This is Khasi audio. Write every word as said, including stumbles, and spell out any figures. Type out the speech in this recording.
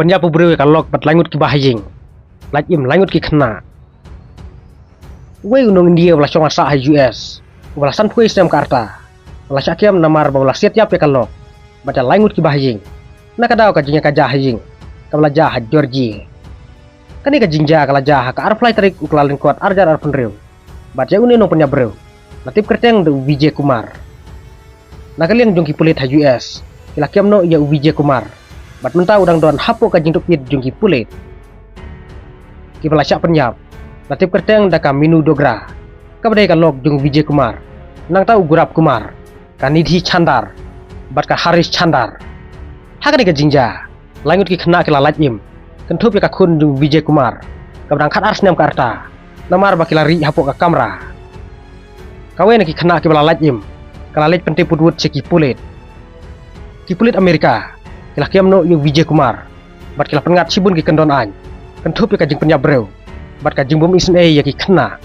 Pynïap u briew ïa ka lok bad lai ngut ki bahaïing. Lait im lai ngut ki khynnah. Uwei u nong India uba la shong ha sah ha U S, uba la sanphew snem ka rta, uba la shah kem namar ba u la siat ïap ïa ka lok bad ïa lai ngut ki bahaïing na ka daw ka jingïakajia ha ïing kaba la jia ha Georgia. Kane ka jingjia ka la jia ha ka arphew lai tarik u Kyllalyngkot arhajar arphew hynriew, bad ïa une u nongpynïap briew la tip kyrteng da u Vijay Kumar. Na ka liang jong ki pulit ha U S, ki la kem noh ïa u Vijay Kumar bad mynta u dang don hapoh ka jingtohkit jong ki pulit. Kiba la shah pynïap la tip kyrteng da ka Minu Dogra, kaba dei ka lok jong u Vijay Kumar, nangta u Gaurav Kumar, ka Nidhi Chandar bad ka Harish Chandar. Ha kane ka jingjia, lai ngut ki khynnah ki la lait im kynthup ïa ka khun jong u Vijay Kumar, kaba dang khatar snem ka rta, namar ba ki la rieh hapoh ka kamra. Kawei na ki khynnah kiba la lait im ka la leit pyntip wut wut sha ki pulit. Ki pulit Amerika ki la kem noh ïa u Vijay Kumar bad ki la pynngat shibun ki kyndon aiñ kynthup ïa ka jingpynïap briew bad ka jingbym isynei ïa ki khynnah.